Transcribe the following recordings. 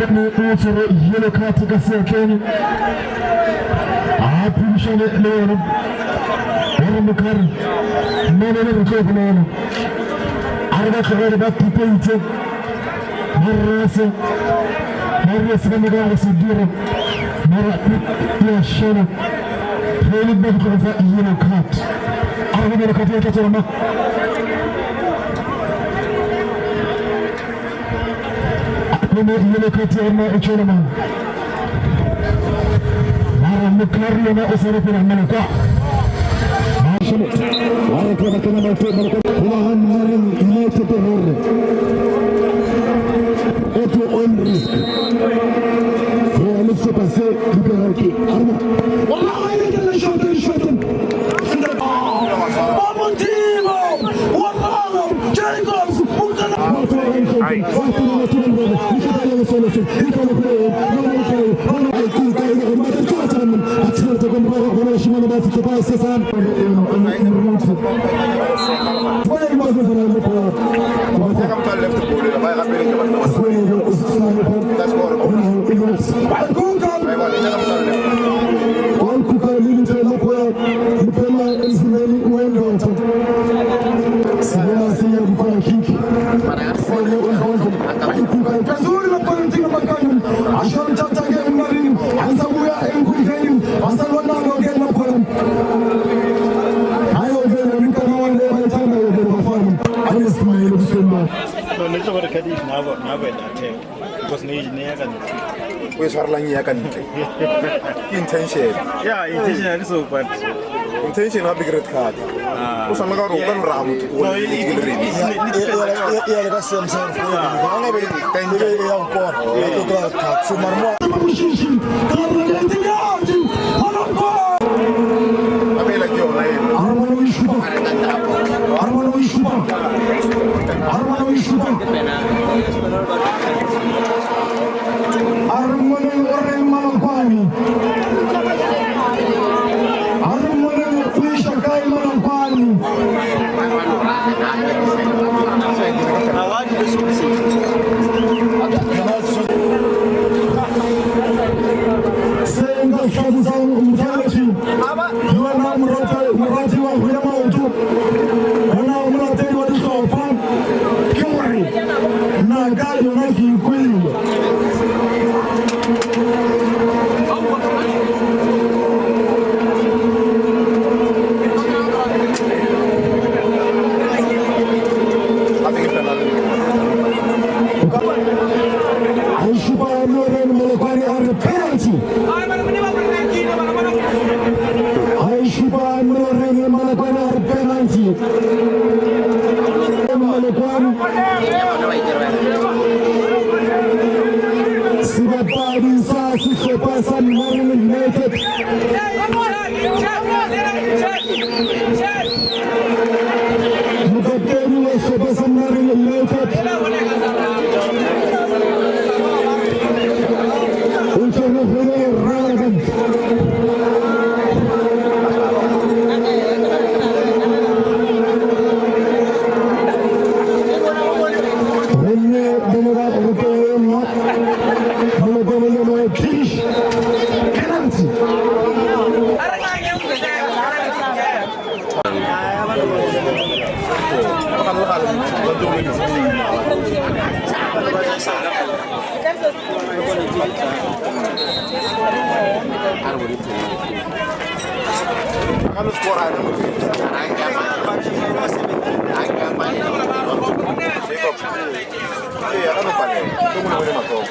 Malokwane o tshwere yellow card ka seatleng a phedišane le yona gore mokare mmele re tlo bolela a re ba tlogele ba pipeitse ba rese ba re se ba leka go se dira mara ya šala ge e le nna ke tlo go fa yellow card a re yellow card e tla tswela ma Lene yellow card ya rena e tšwela mang mara mokari yena o sa re pela mmele kwa wa re tloga kena maoto goba Mnareng United gore at your own risk go ya le sehlopha se dipegelo ke arna O e tshwarelang ya ka ntle ke intention. Yeah, intentionally so, but intention gape ke red card o tshwanela ka gore o ka no raga motho No, e le ka seemo sa gore ga nga be e be ya go kora ya tlo kry-a card so mare mo gape ela ke yona eno. Gape ke penalty. Sebapadi sa sehlopha sa Mnareng United mokapteni wa sehlopha sa Mnareng United o tšwele kgole Ragagan. Gomme ba mo ba rotolla molokwane le mo Kish penalty. A ka no score a le motho. Jacob. Ee, a ka no palela. Ke mongwe le matsogo.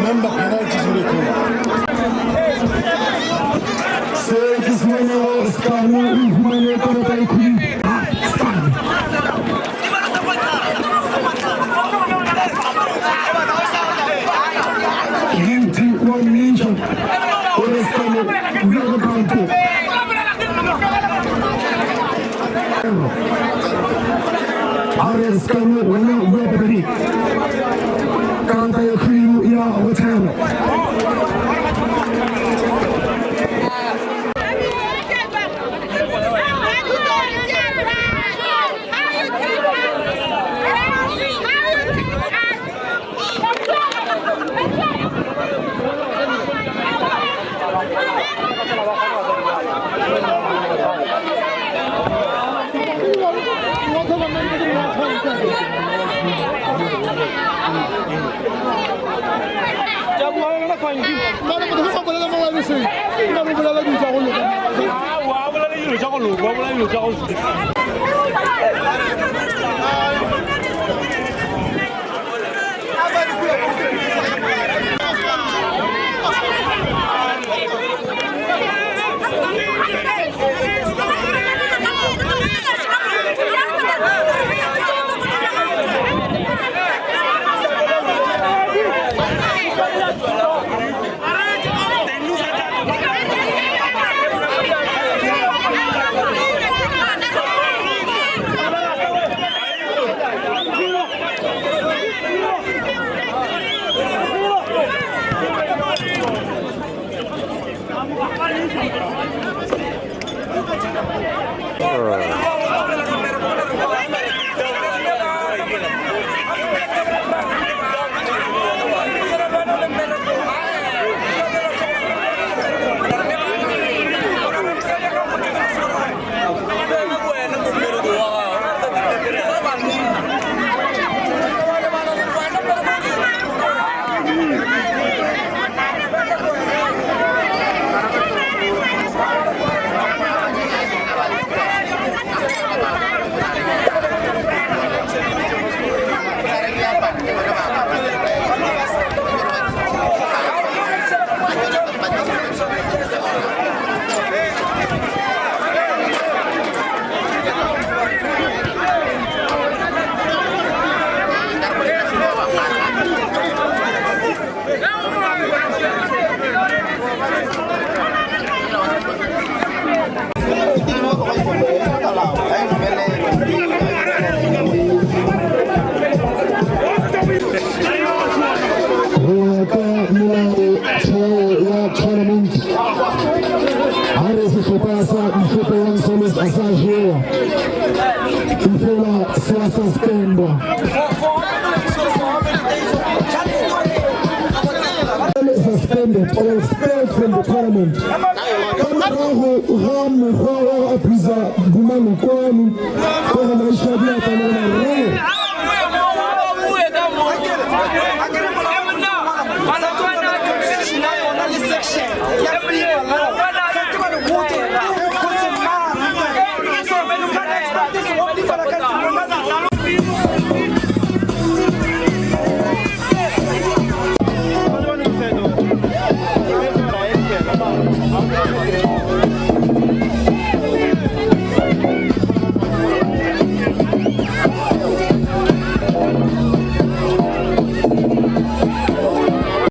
Remember, penalties will A re sekano wena bua papading. Karata ya khwibidu ya go tshela. Go ya ka melaotheo ya tournament, ga re sehlopha sa Mfepe Young Solos a sa jewa, efela se a suspendwa. Suspended or expelled from the tournament ka morago ga mokgwa wa go abusa bomalokwane ka go maiša diatla le go mareo.